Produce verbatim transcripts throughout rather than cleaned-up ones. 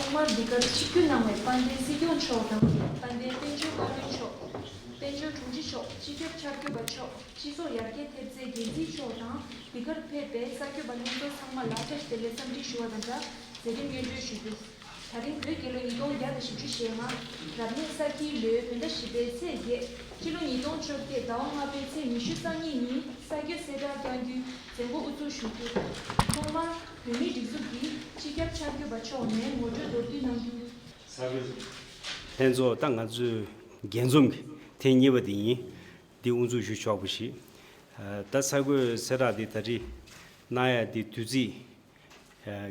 ཐོག་མར་འདི་གར་ཆིབས་བསྒྱུར་གནང་བའི་དཔལ་ལྡན་སྲིད་སྐྱོང་མཆོག་དང་། དཔལ་ལྡན་དཔལ་འབྱོར་བཀའ་བློན་མཆོག་དཔལ་འབྱོར་དྲུང་ཆེ་མཆོག་སྤྱི་ཁྱབ་འཆར་འགོད་པ་མཆོག་སྤྱི་ཚོགས་ཡར་རྒྱས་ཐེབས་རྩའི་འགན་འཛིན་མཆོག་དང་། འདི་གར་ཕེབས་པའི་གསར་འགོད་པ་ལྷན་ཚོགས་ཚང་མ་ལ་བཀྲ་ཤིས་བདེ་ལེགས་འཚམས་འདྲི་ཞུ་བ་དང་སྦྲགས་མཛད་རིམ་སྙན་སྒྲོན་ཞུ་རྒྱུ། ད་རིང་བོད་རྒྱལ་ལོ་ཉིས་སྟོང་བརྒྱ་དང་བཞི་བཅུ་ཞེ་ལྔ། རབ་གནས་ས་ཁྱིའི་ལོའི་བོད་ཟླ་བཞི་པའི་ཚེས་བརྒྱད། སྤྱི་ལོ་ཉིས་སྟོང་བཅོ་བརྒྱད་ཟླ་བ་ལྔ་པའི་ཚེས་ཉི་ཤུ་རྩ་གཉིས་ཉིན་ས་སྐྱ་གསལ་བསྒྲགས་བསྐྱང་རྒྱུའི་མཛད་སྒོ་དབུ་འཛུགས་ཞུ་རྒྱུ། ཐོག་མར་བོད་མིའི་སྒྲིག་འཛུགས་ཀྱི་སྤྱི་ཁྱབ་འཆར་འགོད་པ་མཆོག་ནས་ངོ་སྤྲོད་མདོར་བསྡུས་གནང་རྒྱུ། ལྷན་ཚོགས་ད་ང་ཚོའི་རྒྱས་འཛོམས་ཀྱི་ཐེངས་གཉིས་པ་དེ་ཡིན། འདི་དབུ་འཛུགས་ཞུ་ཆོག་པ་ཞིག་ད་གསར་འགོད་གསལ་བསྒྲགས་འདི་ད་རེས་གནང་ཡ་འདི་དུས་ཚིགས་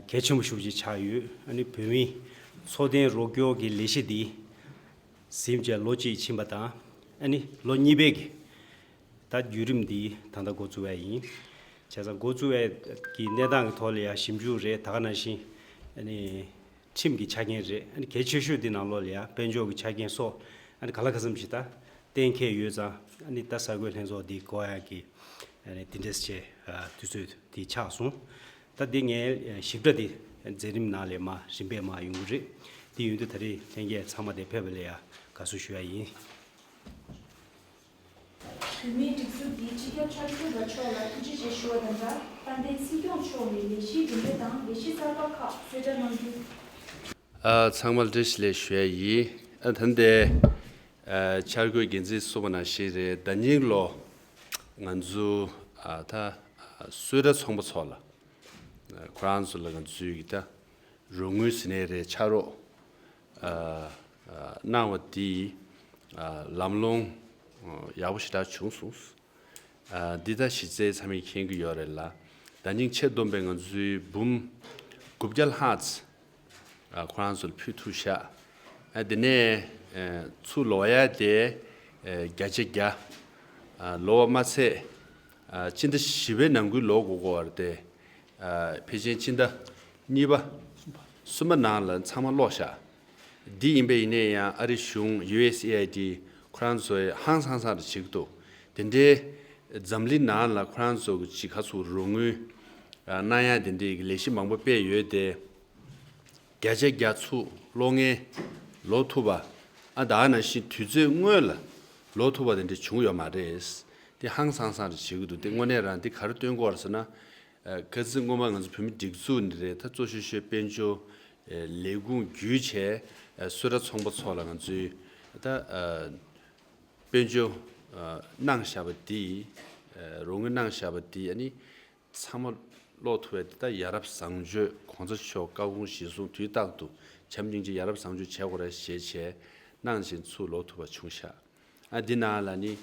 གལ་ཆེན་པོ་ཞེ་པོ་ཅིག་ཆགས་ཡོད། ཨ་ནི་བོད་མིའི་འཚོ་རྟེན་རོགས་སྐྱོར་གྱི་ལས་གཞི་འདི་ཟིན་བྱས་ལོ་གཅིག་ཕྱིན་པ་དང་། ཨ་ནི་ལོ་གཉིས་པའི་གི་ད་བརྒྱུད་རིམ་འདི་ད་ལྟ་འགོ་བཙུགས་ཡ་ཡིན། བྱས་ཙང་འགོ་བཙུགས་ཡ་གི་གནས་སྟངས་ཀྱི་ཐོག་ལ་ཡ་ཞིབ་འཇུག་རེད། ད་ག་ནང་བཞིན་ཨ་ནི་ཁྲིམས་ཀྱི་ཆ་རྐྱེན་རེད། ཨ་ནི་གལ་ཆེ་ཤོས་འདི་ནང་ལོགས་ལ་ཡ་དཔལ་འབྱོར་གྱི་ཆ་རྐྱེན་སོགས་ཨ་ནི་ག་ལ་ག་ཙམ་ཞིག་ད་གཏན་འཁེལ་ཡོད་ཙང་། ཨ་ནི་ད་གསར་འགོད་ལྷན་ཚོགས་འདི་འགོ་ཡ་གི་ཨ་ནི་འདི་འདྲས་བྱས་དུས་ཚོད་འདི་ཆགས་སོང་། ད་འདི་ངའི་ཞིབ་ཕྲ་འདི་མཛད་རིམ་ནང་ལས་མར་རིམ་པས་མར་ཡོང་གི་རེད། འདི་ཡོང་དུས་ད་རེས་ལྷན་རྒྱས་ཚང་མ་དེ་ཕེབས་པ་ལ་ཡ་དགའ་བསུ་ཞུ་ཡ་ཡིན། བོད་མིའི་སྒྲིག་འཛུགས་འདིའི་སྤྱི་ཁྱབ་འཆར་འགོད་པ་མཆོག་ལ་ཐུགས་རྗེ་ཆེ་ཞུ་བ་དང་སྦྲགས། དཔལ་ལྡན་སྲིད་སྐྱོང་མཆོག་ནས་ལས་གཞིའི་གྲུབ་འབྲས་དང་ལས་གཞི་གསར་པ་ཁག་གསལ་བསྒྲགས་གནང་རྒྱུ། ཨ། ཚང་མར་བཀྲ་ཤིས་བདེ་ལེགས་ཞུ་ཡ་ཡིན། ཨ། ད་ལྟའི་ཨ་འཆར་འགོད་འགན་འཛིན་གསུངས་པ་ནང་བཞིན་རེད། ད་ཉིང་ལོ་ང་ཚོ་ཨ་ད་ཨ་གསོལ་རས་ཚོང་པ་ཚོ་ལ། ཨ་ཁོ་རང་ཚོ་ལ་ང་ཚོའི་གི་ད་རོགས་དངུལ་ཟེར་ནའི་རེད། ཕྱག་རོགས་ཨ་ཨ་གནང་བ་དེ་ཨ་ལམ་ལྷོང་ཨ་ཡག་པོ་ཞེ་དྲག་བྱུང་སོང་། ཨ་འདི་ད་གཞི་རྩའི་ཚང་མས་མཁྱེན་གྱི་ཡོད་རེད་ལ། ད་ཉིང་ཆེད་བསྡོམས་པའི་ང་ཚོའི་འབུམ་དགུ་བརྒྱ་ལྷག་ཙམ་ཨ་ཁོ་རང་ཚོར་ཕུལ་ཐུབ་ཤག་ཨ་དེ་ནས་ཨ་ཚུར་ལོག་ཡ་དེ་ཨ་བརྒྱ་ཆ་བརྒྱ་ཨ་ལོག་པ་མ་ཚད། ཨ་སྤྱི་ཟླ་བཞི་པའི་ནང་ཁུལ་ལོག་དགོས་ཀྱི་ཡོད་རེད་དེ། ཨ་ཕལ་ཆེར་སྤྱི་ཟླ་གཉིས་པ་གསུམ་པ་ནང་ལ་ཚང་མ་ལོག་ཤག་འདི་ཡིན་པ་ཡིན་ནའི་ཡང་ཨ་རི་གཞུང་ཡུ་ཨེས་ཨེ་ཨའི་ཌི་ཁོ་རང་ཚོས་ཧང་སང་སང་རེ་བྱེད་ཀྱི་འདུག་དེ་འདྲའི་འཛམ་གླིང་ནང་ལ་ཁོ་རང་ཚོ་གི་ཅིག་ག་ཚོད་རོགས་དངུལ་ཨ་གནང་ཡ་དེ་འདྲའི་གི་ལས་གཞི་མང་པོ་སྤེལ་ཡོད་དེ། བརྒྱ་ཆ་བརྒྱ་ཚུར་ལོག་མཁན་ལོག་ཐུབ་པ། ཨ་ད་ག་ནང་བཞིན་དུས་ཚོད་སྔོན་ལ་ལོག་ཐུབ་པ་དེ་འདྲ་བྱུང་ཡོད་མ་རེད། དེ་ཧང་སང་སང་རེ་བྱེད་ཀྱི་འདུག་དེ་དངོས་གནས་རང་དེ་ག་རེ་སྟོན་གྱི་ཡོད་རེད་ཟེར་ན། ཨ་ཁ་སང་སྔོན་མ་ང་ཚོ་བོད་མི་སྒྲིག་འཛུགས་འདི་རེད། ད་གཙོ་ཤོས་ཤོས་དཔལ་འབྱོར་ཨ་ལས་ཁུངས་བརྒྱུད་བྱས་ཨ་གསོལ་རས་ཚོང་པ་ཚོ་ལ་ང་ཚོའི་ད་ཨ་དཔལ་འབྱོར་ཨ་གནང་བཞག་པ་དེ། ཨ་རོགས་དངུལ་གནང་བཞག་པ་དེ་ཨ་ནི། ཚང་མ་ཀློག་ཐུབ་པའི་དེ་ལྟར་ཡ་རབས་བཟང་སྤྱོད་གོང་ས་མཆོག་བཀའ་དགོངས་གཞིར་བཟུང་དུས་རྟག་ཏུ་བྱམས་སྙིང་རྗེ་ཡ་རབས་བཟང་སྤྱོད་བྱེད་དགོས་རེད་ཞེས་བྱས་གནང་བཞིན་ཚུར་ལོག་ཐུབ་པ་བྱུང་ཤག་ཨ་འདི་ནང་ལ་ནི་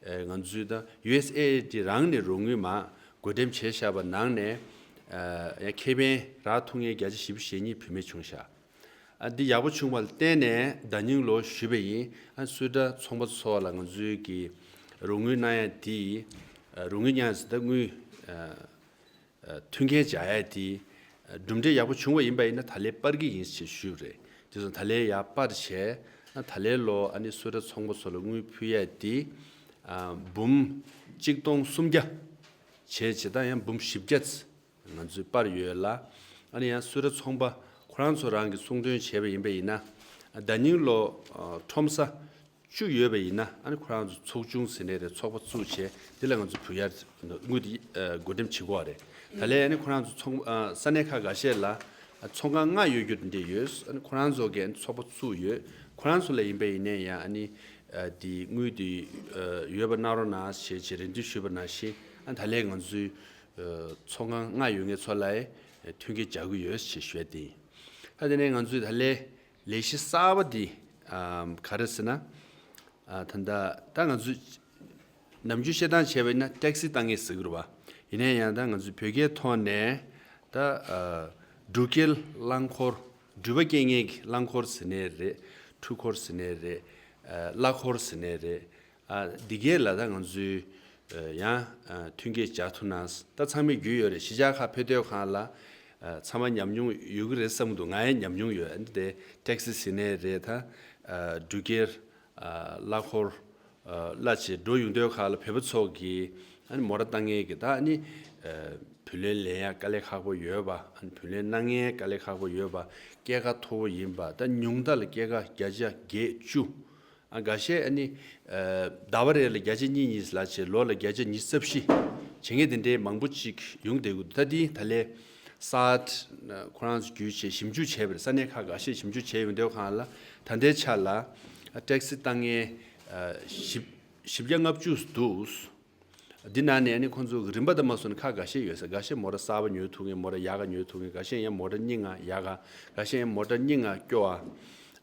ཨེ་ང་ཚོའི་ད་ཡུ་ཨེས་ཨེ་ཨའི་ཌི་རང་ནས་རོགས་དངུལ་མར་བགོ་འགྲེམས་བྱས་བཞག་པ་ནང་ནས་ཨེ་ཡང་ཁེ་ཕན་རག་ཐུབ་མཁན་བརྒྱ་ཆ་བཞི་བཅུ་ཞེ་གཉིས་བུད་མེད་བྱུང་ཤག་ཨ་འདི་ཡག་པོ་བྱུང་བ་ལ་བརྟེན་ནས་ཟླ་ཉིན་ལོ་ཞུས་པ་ཡིན། ཨ་གསོལ་རས་ཚོང་པ་ཚོ་ལ་ང་ཚོའི་གི་རོགས་དངུལ་གནང་ཡ་དེ། ཨ་རོགས་དངུལ་གནང་ཡ་ཟེར་ད་དངུལ་ཨ་ཨ་མཐུན་རྐྱེན་སྦྱར་ཡ་དེ། ཨ་གྲུབ་འབྲས་ཡག་པོ་བྱུང་བ་ཡིན་པ་ཡིན་ན་ད་ལན་སྤར་གི་ཡིན་ཞེས་ཞུས་པ་རེད། དེ་སོང་ད་ལན་ཡར་སྤར་བྱས། ཨ་ད་ལན་ལོ་ཨ་ནི་གསོལ་རས་ཚོང་པ་ཚོ་ལ་དངུལ་ཕུལ་ཡ་དེ། ཨ་འབུམ་གཅིག་སྟོང་སུམ་བརྒྱ་བྱས་བྱས་ད་ཡང་འབུམ་བཞི་བརྒྱ་ཙམ། ང་ཚོས་སྤར་ཡོད་ལ། ཨ་ནི་ཡང་གསོལ་རས་ཚོང་པ་ཁོ་རང་ཚོ་རང་གིས་གསུང་འདོན་བྱས་པ་ཡིན་པ་ཡིན་ན། ཟླ་ཉིན་ལོ་ཨ་ཁྲོམ་ས་བཅུ་ཡོད་པ་ཡིན་ན་ཨ་ནི་ཁོ་རང་ཚོ་ཚོགས་ཆུང་ཟེར་ནའི་རེད། ཚོགས་པ་བཙུགས་བྱས་འདི་ལ་ང་ཚོ་བུ་ཡར་དངུལ་དེ་ཨ་བགོ་འགྲེམས་བྱེད་དགོས་པ་རེད། ད་ལན་ཨ་ནི་ཁོ་རང་ཚོ་ཚོང་ཨ་ས་གནས་ཁག་འགའ་ཤས་ལ་ཨ་ཚོང་ཁང་ལྔ་ཡོད་རྒྱུ་དེ་འདྲས་ཡོད། ཨ་ནི་ཁོ་རང་ཚོ་གིས་ཨ་ནི་ཚོགས་པ་བཙུགས་ཡོད། ཁོ་རང་ཚོ་ལ་ཡིན་པ་ཡིན་ནའི་ཡང་ཨ་ནི་ཨ་དེ་དངུལ་དེ་ཨ་ཡོད་པ་གནང་རོགས་གནང་ཞེས་བྱས་རེ་འདུན་ཞུས་པ་ནང་བཞིན་ཨ་ད་ལན་ང་ཚོའི་ཚོང་ཁང་ལྔ་ཡོད་མཁན་ཚོ་ལ་མཐུན་རྐྱེན་སྦྱར་གྱི་ཡོད་ཅེས་ཞུས་ཏེ། ད་དེ་ནས་ང་ཚོས་ད་ལས་ལས་གཞི་གསར་པ་འདི་ག་རེ་ཟེར་ན། ད་ལྟ་ད་ང་ཚོས་ནམ་རྒྱུན་བཤད་སྟངས་བྱས་པ་ཡིན་ན་ཊེག་སི་བཏང་མཁན་ཟེར་གྱི་རེད་པ། ཡིན་ན་ཡང་ད་ང་ཚོས་བོད་སྐད་ཐོག་ནས་ད་འགྲུལ་སྐྱེལ་རླངས་འཁོར། འགྲུལ་པ་སྐྱེལ་མཁན་གྱི་རླངས་འཁོར་ཟེར་ནའི་རེད། འཕྲུལ་འཁོར་ཟེར་ནའི་རེད། གླ་འཁོར་ཟེར་ནའི་རེད། ཨ་འདི་གས་ལ་ད་ང་ཚོས་ཨ་ཡང་ཨ་མཐུན་རྐྱེན་སྦྱར་ཐུབ་ན། ད་ཚང་མས་རྒྱུས་ཡོད་རེད། གཞིས་ཆགས་ཁག་ཕེབས་སྡོད་ཁང་ལ་ཨ་ཚང་མ་ཉམས་མྱོང་ཡོད་ཀྱི་རེད་བསམ་གྱི་འདུག་ང་ཡང་ཉམས་མྱོང་ཡོད། ཨ་འདི་དེ་ཊེག་སི་ཟེར་ནའི་རེད། ད་ཨ་འགྲུལ་སྐྱེལ་ཨ་གླ་འཁོར་ཨ་གླ་བྱེད་འགྲོ་ཡོང་སྡོད་ཁང་ལ་བོད་པ་ཚོ་གིས་ ཨ་ནི་མོ་ཊ་བཏང་མཁན་གྱི་ད་ཨ་ནི་ཨ་བུ་ལོན་ལེན་ཡ་དཀའ་ལས་ཁག་པོ་ཡོད་པ། ཨ་ནི་བུ་ལོན་གནང་མཁན་དཀའ་ལས་ཁག་པོ་ཡོད་པ། སྐྱེད་ཀ་མཐོ་པོ་ཡིན་པ། ད་ཉུང་མཐའ་ལ་སྐྱེད་ཀ་བརྒྱ་ཆ་བརྒྱད་ཅུ། ཨ་འགའ་ཤས་ཨ་ནི་ཨ་ཟླ་བ་རེ་ལ་བརྒྱ་ཆ་གཉིས་གཉིས་ལ་བྱས། ལོ་ལ་བརྒྱ་ཆ་ཉི་ཤུ་རྩ་བཞི་བྱེད་མཁན་དེ་འདྲའི་མང་པོ་ཅིག་ཡོང་བསྡད་ཀྱི་འདུག་ད་འདི་ད་ལས་སཱཊ་ཁོ་རང་ཚོ་བརྒྱུད་བྱས་ཞིབ་འཇུག་བྱས་པ་རེད། ས་གནས་ཁག་འགའ་ཤས་ཞིབ་འཇུག་བྱས་ཡོང་དུས་སྒང་ལ་ད་ལྟའི་ཆ་ལ་ཊེག་སི་བཏང་མཁན་ཨ་བཞི་བཞི་བརྒྱ་ལྔ་བཅུ་འདུག་འདི་ནང་ནས་ནི་ཁོང་ཚོ་རིམ་པ་དང་མ་སོང་ནས་ཁག་འགའ་ཤས་ཡོད་ས། འགའ་ཤས་མོ་ཊ་གསར་པ་ཉོ་ཐུབ་མཁན། མོ་ཊ་ཡག་ག་ཉོ་ཐུབ་མཁན། འགའ་ཤས་ཡང་མོ་ཊ་རྙིང་ང་ཡག་ག། འགའ་ཤས་ཡང་མོ་ཊ་རྙིང་ང་སྐྱོ་བ།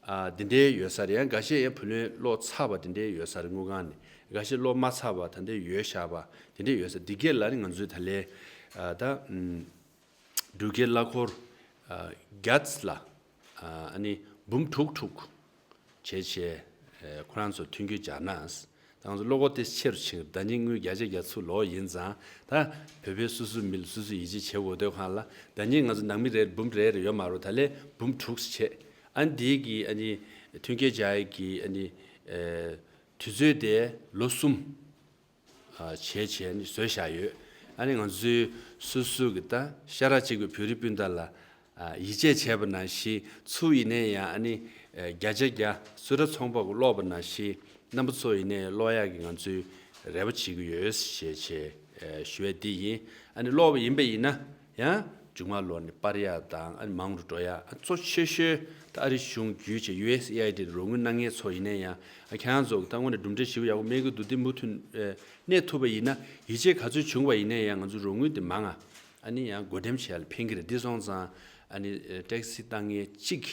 ཨ་འདི་འདྲའི་ཡོད་ས་རེད། ཡང་འགའ་ཤས་ཡང་བུ་ལོན་ལོག་ཚར་བ་དེ་འདྲའི་ཡོད་ས་རེད། དངུལ་ཁང་ནས། འགའ་ཤས་ལོག་མ་ཚར་བ་ད་ལྟ་ཡོད་བཞག་པ་དེ་འདྲའི་ཡོད་ས། འདི་གས་ལ་ནི་ང་ཚོས་ད་ལས་ཨ་ད་ཨམ། འབྲུག་རྒྱལ་གླ་འཁོར་ཨ་གྷ་ཊི་སི་ལ་ཨ་ནི་འབུམ་དྲུག་དྲུག་བྱས་བྱས་ཨ་ཁོ་རང་ཚོར་མཐུན་རྐྱེན་སྦྱར་ན། ད་ང་ཚོ་བློ་སྒོ་དེ་ཆེ་རུ་ཕྱིན། ཟླ་ཉིན་དངུལ་བརྒྱ་ཆ་བརྒྱ་ཚུར་ལོག་ཡིན་ཙང་། ད་བོད་པའི་སོ་སོའི་མི་ལ་སོ་སོས་ཡིད་ཆེས་བྱེད་དགོས་དུས་སྒང་ལ། ཟླ་ཉིན་ང་ཚོ་ནང་མི་རེ་འབུམ་རེ་རེ་ཡོད་མ་རེད། ད་ལས་འབུམ་དྲུག་བྱས། ཨ་ནི་འདི་གི་ཨ་ནི་མཐུན་རྐྱེན་སྦྱར་ཡས་ཀྱི་ཨ་ནི་ཨ་དུས་ཚོད་དེ་ལོ་གསུམ། ཨ་བྱས་བྱས་ནས་བཟོས་བཞག་ཡོད། ཨ་ནི་ང་ཚོའི་སོ་སོ་གི་ད་ཤ་ར་གཅིག་པའི་བོད་རིགས་སྤུན་ཟླ་ལ་ཨ་ཡིད་ཆེས་བྱས་པ་ནང་བཞིན། ཚུར་ཡིན་ནའི་ཡང་ཨ་ནི་ཨ་བརྒྱ་ཆ་བརྒྱ་གསོལ་རས་ཚོང་པ་གི་སློག་པ་ནང་བཞིན། རྣམ་པ་ཚོ་ཡིན་ནའི་སློག་ཡག་གི་ང་ཚོའི་རེ་བ་བྱེད་ཀྱི་ཡོད་ཞེས་བྱས་ཨ་ཞུ་ཡས་འདི་ཡིན། ཨ་ནི་སློག་པ་ཡིན་པ་ཡིན་ན་ཡང་མཇུག་མ་ལོག་ནས་སྤར་ཡག་དང་། ཨ་ནི་མང་རུ་འགྲོ་ཡག། ཨ་གཙོ་ཆེ་ཤོས་ད་ཨ་རི་གཞུང་བརྒྱུད་བྱས་ཡུ་ཨེས་ཨེ་ཨའི་ཌི་རོགས་དངུལ་གནང་མཁན་ཚོ་ཡིན་ནའི་ཡང་། ཨ་ཁྱེད་རང་ཚོ་ད་དངོས་གནས་གྲུབ་འབྲས་ཞེ་པོ་ཡག་པོ་སྨིན་གྱི་འདུག་འདི་མུ་མཐུད་ཨ་གནས་ཐུབ་པ་ཡིན་ན། ཡིད་ཆེས་ག་ཚོད་བྱུང་བ་ཡིན་ནའི་ཡང་ང་ཚོ་རོགས་དངུལ་འདི་མང་ང་ཨ་ནི་ཡང་བགོ་འགྲེམས་བྱེད་ཡག་ལ་ཕན་གྱི་རེད། འདི་སོང་ཙང་ཨ་ནི་ཨ་ཊེག་སི་བཏང་མཁན་གཅིག་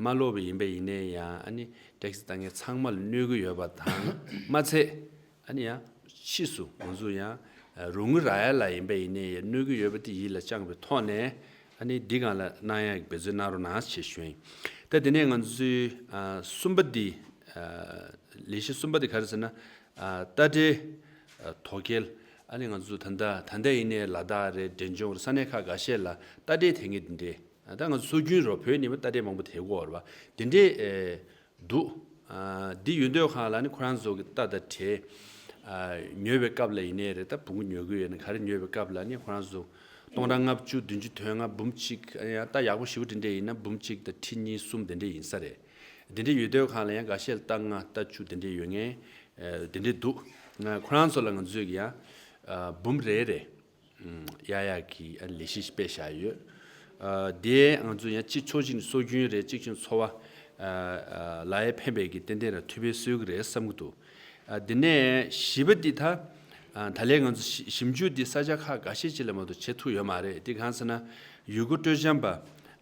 མ་སློག་པ་ཡིན་པ་ཡིན་ནའི་ཡང་། ཨ་ནི་ཊེག་སི་བཏང་མཁན་ཚང་མ་ལ་གནོད་ཀྱི་ཡོད་པ་དང་མ་ཚད། ཨ་ནི་ཡང་ཕྱིས་སུ་ང་ཚོ་ཡང་ཨ་རོགས་དངུལ་རག་ཡག་ལ་ཡིན་པ་ཡིན་ནའི་ཡང་གནོད་ཀྱི་ཡོད་པ་དེ་ཡིད་ལ་བཅངས་པའི་ཐོག་ནས། ཨ་ནི་འདི་སྒང་ལ་གནང་ཡག་གི་འབད་བརྩོན་གནང་རོགས་གནང་ཞེས་ཞུ་ཡིན། ད་དེ་ནས་ང་ཚོའི་ཨ་གསུམ་པ་འདི། ཨ་ལས་གཞི་གསུམ་པ་འདི་ག་རེ་ཟེར་ན། ཨ་རྟ་དྲེལ་ཨ་དོས་སྐྱེལ། ཨ་ནི་ང་ཚོ་ད་ལྟ་ད་ལྟ་ཡིན་ནའི་ལ་དྭགས་རེད། འབྲས་ལྗོངས་རེད། ས་གནས་ཁག་འགའ་ཤས་ལ་རྟ་དྲེལ་འཐེན་མཁན་འདི་འདྲས། ཨ་ད་ང་ཚོ་སྲོལ་རྒྱུན་རོ། བོད་ནས་མ་རྟ་དྲེལ་མང་པོ་འཐེན་གྱི་ཡོད་རེད་པ། འདི་འདྲས་ཨེ་འདུག་ཨ་འདི་ཡོད་དུས་སྒང་ལ་ནི་ཁོ་རང་ཚོ་གི་རྟ་དང་དྲེལ་ཨ་ཉོ་བའི་སྐབས་ལ་ཡིན་ནའི་རེད། ད་བོང་གུ་ཉོ་གི་ཡོད་ན་ག་རེ་ཉོ་བའི་སྐབས་ལ་ནི་ཁོ་རང་ཚོ་སྟོང་ཕྲག་ལྔ་བཅུ་བདུན་ཅུ་དོན་ལྔ་འབུམ་གཅིག་ཨ་ཡང་རྟ་ཡག་པོ་ཞེ་པོ་དེ་འདྲས་ཡིན་ན་འབུམ་གཅིག་དང་ཁྲི་གཉིས་གསུམ་དེ་འདྲས་ཡིན་ས་རེད། དེ་འདྲས་ཡོད་དུས་སྒང་ལ་ཡང་འགའ་ཤས་ལ་རྟ་ལྔ་རྟ་བཅུ་དེ་འདྲས་ཡོད་མཁན་ཨ་དེ་འདྲས་འདུག་ང་ཁོ་རང་ཚོ་ལ་ང་ཚོས་ཀྱི་ཡང་ཨ་འབུམ་རེ་རེ་ཨམ་གཡར་ཡག་གི་ཨ་ལས་གཞི་ཞིག་སྤེལ་བཞག་ཡོད། ཨ་དེ་ང་ཚོ་ཡང་གཅིག་ཕྱོགས་གཅིག་ནས་སྲོལ་རྒྱུན་རེད། གཅིག་ཕྱོགས་འཚོ་བ་ཨ་ཨ་ལ་ཡང་ཕན་པའི་གི་ཏན་ཏན་ར་ཐུབ་པའི་སྲོལ་གི་རེད་བསམ་གི་འདུག་ཨ་དེ་ནས་བཞི་པ་འདི་ད་ཨ་ད་ལན་ང་ཚོ་ཞི་ཞིབ་འཇུག་འདི་ས་ཆ་ཁག་འགའ་ཤས་ཅིག་ལ་མ་གཏོགས་བྱེད་ཐུབ་ཡོད་མ་རེད། འདི་གང་ཟེར་ན་ཡུལ་སྐོར་སྤྲོ་འཆམ་པ་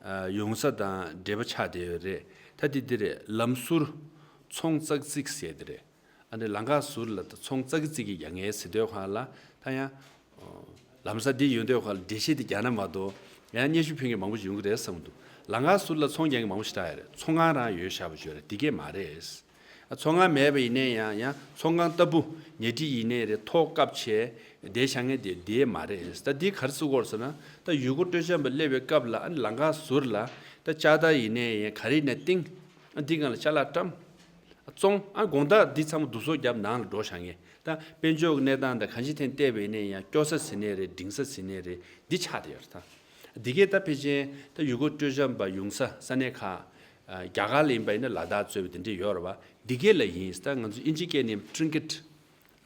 ཨ་ཡོང་ས་དང་འབྲེལ་བ་ཆགས་བསྡད་ཡོད་རེད། ད་འདི་འདི་རེད། ལམ་ཟུར་ཚོང་ཙག་ཙིག་ཟེར་འདི་རེད། ཨ་ནི་ལམ་ཁ་ཟུར་ལ་ད་ཚོང་ཙག་ཙིག་གི་རྒྱག་མཁན་ཟེར་དུས་སྒང་ལ་ད་ཡང་ལམ་ས་འདི་ཡོད་དུས་སྒང་ལ་འགྲེལ་བཤད་འདི་རྒྱག་ན་མ་གཏོགས་ཡང་སྙན་ཞུ་ཕུལ་མཁན་མང་པོ་ཞིག་ཡོང་གི་རེད་བསམ་གི་འདུག་ལམ་ཁ་ཟུར་ལ་ཚོང་རྒྱག་མཁན་མང་པོ་ཞིག་རག་ཡོད་རེད། ཚོང་ཁང་རང་ཡོད་བཞག་པ་ཞིག་ཡོད་རེད། འདི་གས་མ་རེད། ཨ་ཚོང་ཁང་མེད་པ་ཡིན་ནའི་ཡང་ཡང་ཚོང་ཁང་ལྟ་བུ་ཉལ་ཁྲི་ཡིན་ནའི་རེད། ཐོག་བཀབ་བྱས་བསྡད་བཞག་མཁན་དེ་འདི་མ་རེད། ད་འདི་ག་རེ་བཟོ་དགོས་རེད་ཟེར་ན། ད་ཡུལ་སྐོར་སྤྲོ་འཆམ་པ་སླེབས་པའི་སྐབས་ལ་ཨ་ནི་ལམ་ཁ་ཟུར་ལ་ད་ལྕགས་ཐག་ཡིན་ནའི་ཡང་ག་རེ་ཡིན་ནའི་བཏིང་། ཨ་འདི་སྒང་ལ་ཅ་ལག་བཀྲམ། བཙོང་། ཨ་དགོང་དག་འདི་ཚང་མ་བསྡུ་གསོག་བརྒྱབ་ནང་ལ་འགྲོ་བཞག་མཁན། ད་དཔལ་འབྱོར་གྱི་གནས་སྟངས་དང་གང་ཅི་ཐད་བལྟས་པ་ཡིན་ནའི་ཡང་སྐྱོ་ས་ཟེར་ནའི་རེད། འགྲིག་ས་ཟེར་ནའི་རེད། འདི་ཆགས་བསྡད་ཡོད་རེད། ད་འདི་གས་ད་ཕལ་ཆེར་ད་ཡུལ་སྐོར་སྤྲོ་འཆམ་པ་ཡོང་ས་ས་གནས་ཁག་ཨ་རྒྱ་གར་ལ་ཡིན་པ་ཡིན་ན་ལ་དྭགས་གཙོས་པའི་དེ་འདྲས་ཡོད་རེད་པ། འདི་གས་ལ་ཡིན། ད་ང་ཚོ་ཨིན་ཇི་སྐད་ནས་ཊིན་ཀེཊ་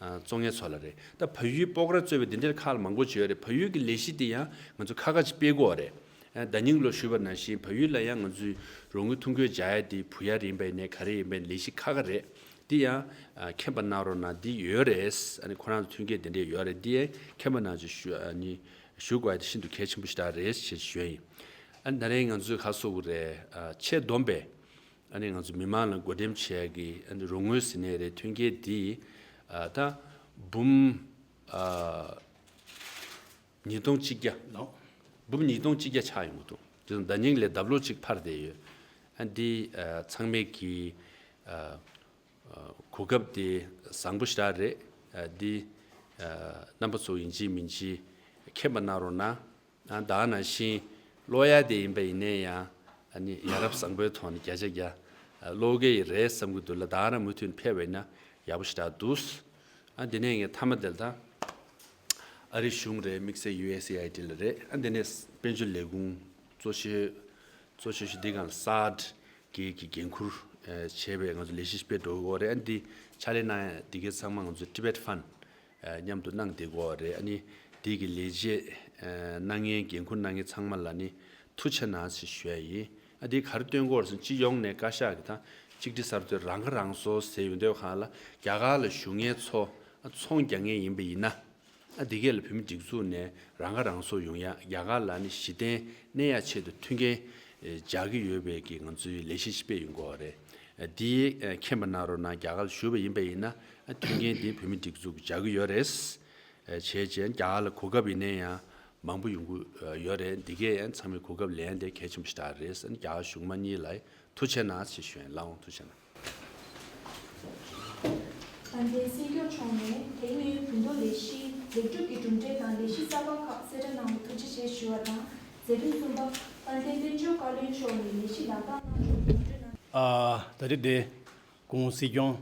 ཨ་བཙོང་མཁན་ཚོ་ལ་རེད། ད་བལ་ཡུལ་སྤོག་ར་གཙོས་པའི་འདི་འདྲའི་ཁག་ལ་མང་པོ་ཅིག་ཡོད་རེད། བལ་ཡུལ་གྱི་ལས་གཞི་འདི་ཡང་ང་ཚོ་ཁ་ཁ་ཅིག་སྤེལ་དགོས་རེད། ཨ་ཟླ་ཉིན་ལོ་ཞུས་པ་ནང་བཞིན་བལ་ཡུལ་ལ་ཡང་ང་ཚོའི་རོགས་དངུལ་ཐོ་འགོད་བྱ་ཡ་འདི་བུ་ཡ་རེད་ཡིན་པ་ཡིན་ནའི་ག་རེ་ཡིན་པའི་ལས་གཞི་ཁག་ཁག་རེད། འདི་ཡང་ཨ་མཁྱེན་པ་གནང་རོགས་གནང་། འདི་ཡོད་རེད། ཨ་ནི་ཁོ་རང་ཚོ་མཐུན་རྐྱེན་འདི་འདྲས་ཡོད་རེད། འདི་ཡང་མཁྱེན་པ་གནང་ཅིག་ཞུ། ཨ་ནི་ཞུ་དགོས་ཡ་དེ་ཤིན་ཏུ་གལ་ཆེན་པོ་ཞིག་རེད་ཞེས་ཞུ་ཡ་ཡིན། ཨ་ནི་ད་རེས་ང་ཚོས་ག་རེ་ཟེར་དགོས་རེད། ཨ་ཆེས་བསྡོམས་པས་ཨ་ནི་ང་ཚོ་མི་མང་ལ་བགོ་འགྲེམས་བྱེད་ཡ་གི་ཨ་ནི་རོགས་དངུལ་ཟེར་ནའི་རེད། མཐུན་རྐྱེན་འདི་ཨ་ད་འབུམ་ཨ་ཉིས་སྟོང་གཅིག་བརྒྱ། ལོ། འབུམ་ཉིས་སྟོང་གཅིག་བརྒྱ་ཆགས་ཡོང་གི་འདུག་དེ་ཚོ་ཟླ་ཉིན་ལས་ལྡབ་ལོག་གཅིག་འཕར་བསྡད་ཡོད། ཨ་འདི་ཨ་ཚང་མས་ཀྱི་ཨ་ཨ་གོ་སྐབས་དེ་བཟང་པོ་ཞེ་དྲག་རེད། ཨ་འདི་ཨ་རྣམ་པ་ཚོ་ཡིན་གཅིག་མིན་གཅིག་མཁྱེན་པ་གནང་རོགས་གནང་། ཨ་ད་ནང་བཞིན་ཀློག་ཡ་དེ་ཡིན་པ་ཡིན་ནའི་ཡང་ཨ་ནི་ཡ་རབས་བཟང་པོའི་ཐོག་ནས་བརྒྱ་ཆ་བརྒྱ་ཨ་ཀློག་གི་རེད་བསམ་གྱི་འདུག་ལ། ད་རང་མུ་མཐུད་ཕེབས་པ་ཡིན་ན་ཡག་པོ་ཞེ་དྲག་འདུག་ཨ་འདི་ནས་ངས་མཐའ་མ་དེ་ལ་ད་ ཨ་རིའི་གཞུང་རེད། དམིགས་བསལ་ཡུ་ཨེས་ཨེ་ཨའི་ཌི་ལ་རེད། ཨ་འདི་ནས་དཔལ་འབྱོར་ལས་ཁུངས་གཙོ་ཆེ་གཙོ་ཆེ་ཤོས་འདི་སྒང་ལ་སཱ་ཌི་གི་གི་འགན་འཁུར་ཨ་བྱས་པའི་ང་ཚོ་ལས་གཞི་ཞིག་སྤེལ་འགྲོ་གི་ཡོད་རེད། ཨ་འདི་ཕྱག་ལས་གནང་ཡ་འདི་གའི་ཚང་མ་ང་ཚོ་Tibet Fund ཨ་མཉམ་དུ་གནང་བསྡད་ཀྱི་ཡོད་རེད། ཨ་ནི་འདི་གི་ལས་བྱེད་ཨ་གནང་མཁན་འགན་འཁུར་གནང་མཁན་ཚང་མ་ལ་ནི་ཐུགས་རྗེ་གནང་ཞེས་ཞུ་ཡ་ཡིན། ཨ་འདི་ག་རེ་སྟོན་གྱི་ཡོད་རེད་ཟེར་ན། སྤྱི་ཡོངས་ནས་བཀའ་ཤག་གི་ད་གཅིག་སྒྲིལ་གསར་གཏོད་རང་ཁ་རང་གསོ་ཟེར་ཡོང་དུས་སྒང་ལ་རྒྱ་གར་ལ་བཞུགས་མཁན་ཚོ་ཨ་ཚོང་རྒྱག་མཁན་ཡིན་པ་ཡིན་ན། ཨ་འདི་གས་ལ་བོད་མི་སྒྲིག་འཛུགས་ནས་རང་ཁ་རང་གསོ་ཡོང་ཡ། རྒྱ་གར་ལ་ནི་གཞི་རྟེན་གནས་ཡ་ཆེད་དུ་མཐུན་རྐྱེན་ཨེ་སྦྱར་གྱི་ཡོད་པའི་གི་ང་ཚོའི་ལས་གཞི་ཞིག་སྤེལ་ཡོང་གི་ཡོད་རེད། ཨ་འདི་ཨ་མཁྱེན་པ་གནང་རོགས་གནང་། རྒྱ་གར་ལ་བཞུགས་པ་ཡིན་པ་ཡིན་ན་ཨ་མཐུན་རྐྱེན་འདི་བོད་མི་སྒྲིག་འཛུགས་ཀྱིས་སྦྱར་གྱི་ཡོད་རེད། ཨ་བྱས་རྗེས་རྒྱ་གར་ལ་གོ་སྐབས་ཡིན་ནའི་ཡང་མང་པོ་ཡོང་གི་ཡོད་རེད། འདི་གས་ཡང་ཚང་མས་གོ་སྐབས་ལེན་ཡ་དེ་གལ་ཆེན་པོ་ཞིག་རེད། ཨ་ནི་རྒྱ་གར་གཞུང་མང་གཉིས་ལ་ཐུགས་རྗེ་གནང་ཞེས་ཞུ་ཡ་ཡིན། ལགས་འོང་། ཐུགས་རྗེ་གནང་། དཔལ་ལྡན་སྲིད་སྐྱོང་མཆོག་ནས་དེ་སྔའི་བོད་མདོ་ལས་གཞིའི་ལེགས་གྲུབ་ཀྱི་གྲུབ་འབྲས་དང་ལས་གཞི་གསར་པ་ཁག་གསལ་བསྒྲགས་གནང་བར་ཐུགས་རྗེ་ཆེ་ཞུ་བ་དང་། མཛད་རིམ་གསུམ་པ། དཔལ་ལྡན་དཔལ་འབྱོར་བཀའ་བློན་མཆོག་ནས་ལས་གཞི་ལག་བསྟར་གནང་ཕྱོགས་ངོ་སྤྲོད་གནང་། ཨ་ད་རེས་དེ་སྐུ་ངོ་སྲིད་སྐྱོང་།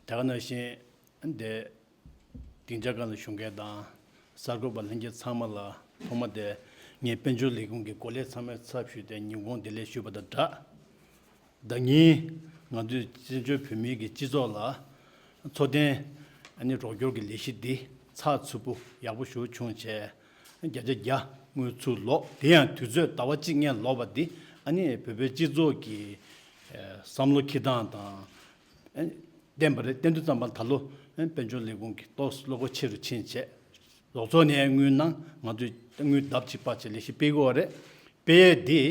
དེ་ག་ནང་བཞིན་དེ་སྡིངས་ཆ་སྒང་ལ་བཞུགས་མཁན་དང་གསར་འགོད་པ་ལྷན་རྒྱས་ཚང་མ་ལ་ཐོག་མ་དེ་ངས་དཔལ་འབྱོར་ལས་ཁུངས་ཀྱི་འགོ་ལས་ཚང་མའི་ཚབ་ཞུས་ཏེ་ཉིན་གུང་བདེ་ལེགས་ཞུས་པ་དང་སྦྲགས། ཟླ་ཉིན་ང་ཚོའི་བཙན་བྱོལ་བོད་མིའི་གི་སྤྱི་ཚོགས་ལ་འཚོ་རྟེན་ཨ་ནི་རོགས་སྐྱོར་གྱི་ལས་གཞི་འདི་ཚགས་ཚུད་པོ་ཡག་པོ་ཞེ་པོ་བྱུང་བྱས། བརྒྱ་ཆ་བརྒྱ་དངུལ་ཚུར་ལོག་དེ་ཡང་དུས་ཚོད་ཟླ་བ་གཅིག་སྔོན་ལོག་པ་འདི་ཨ་ནི་བོད་པའི་སྤྱི་ཚོགས་ཀྱི་ཨ་བསམ་བློ་འཁྱེར་སྟངས་དང་ཨ་བསྟན་པ་རེད། བསྟན་དུས་ཙམ་པ་ད་ལོ་ཨ་དཔལ་འབྱོར་ལས་ཁུངས་ཀྱི་ཏོག་བློ་ཁོག་ཆེ་རུ་ཕྱིན་བྱས། རོགས་ཚོགས་ནས་དངུལ་གནང་། ང་ཚོས་དངུལ་ལྡབ་གཅིག་སྤར་བྱས་ལས་གཞི་སྤེལ་གྱི་ཡོད་རེད། སྤེལ་ཡས་འདི་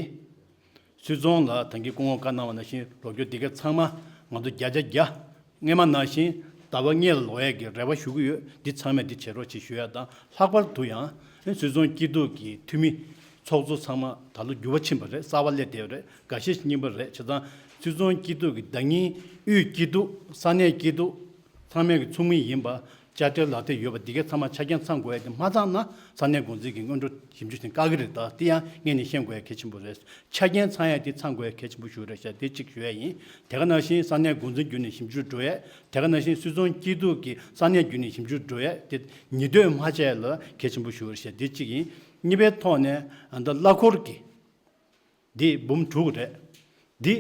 སུད་ཚོང་ལ་ད་གིན་སྐུ་ངོ་བཀའ་གནང་བ་ནང་བཞིན་རོགས་སྐྱོར་འདི་ག་ཚང་མ་ང་ཚོ་བརྒྱ་ཆ་བརྒྱ་སྔོན་མ་ནང་བཞིན་ཟླ་བ་སྔོན་ལ་ལོག་ཡས་ཀྱི་རེ་བ་ཞུ་གི་ཡོད། འདི་ཚང་མས་འདི་བྱེད་རོགས་བྱེད་ཞུ་ཡ་དང་། ལྷག་པར་དུ་ཡང་སུད་ཚོང་སྐྱིད་སྡུག་གི་འཐུས་མི་ཚོགས་གཙོ་ཚང་མ་ད་ལོ་འགྱུར་བ་ཕྱིན་པ་རེད། གསར་པ་སླེབས་བསྡད་པ་རེད། འགའ་ཤས་རྙིང་པ་རེད། བྱས་ཙང་སུད་ཚོང་སྐྱིད་སྡུག་གི་ཟླ་ཉིན་དབུས་སྐྱིད་སྡུག་ས་གནས་སྐྱིད་སྡུག་ཚང་མས་ཀྱི་ཚོགས་མི་ཡིན་པ། དཔྱ་ཁྲལ་ལག་དེབ་ཡོད་པ་འདི་གས་ཚང་མ་ཆ་རྐྱེན་ཚང་དགོས་ཡ་དེ་མ་ཚང་ན་ས་གནས་འགོ་འཛིན་གྱི་སྔོན་འགྲོ་ཞིབ་འཇུག་བྱེད་བཀག་གི་རེད། ད་དེ་ཡང་སྔོན་ནས་ཤེས་དགོས་ཡ་གལ་ཆེན་པོ་རེད། ཆ་རྐྱེན་ཚང་ཡ་དེ་ཚང་དགོས་ཡ་གལ་ཆེན་པོ་ཞིག་རེད་ཤག་དེ་གཅིག་ཞུ་ཡ་ཡིན། དེ་ག་ནང་བཞིན་ས་གནས་འགོ་འཛིན་བརྒྱུད་ནས་ཞིབ་འཇུག་འགྲོ་ཡ། དེ་ག་ནང་བཞིན་སུད་ཚོང་སྐྱིད་སྡུག་གི་ས་གནས་བརྒྱུད་ནས་ཞིབ་འཇུག་འགྲོ་ཡ་དེ་ཉེས་འདོད་མ་བྱས་ལ་གལ་ཆེན་པོ་ཞིག་རེད་ཤག་དེ་གཅིག་ཡིན། གཉིས་པའི་ཐོག་ནས་ཨ་ད་གླ་འཁོར་གྱི་འདི་འབུམ་དྲུག་རེད། འདི་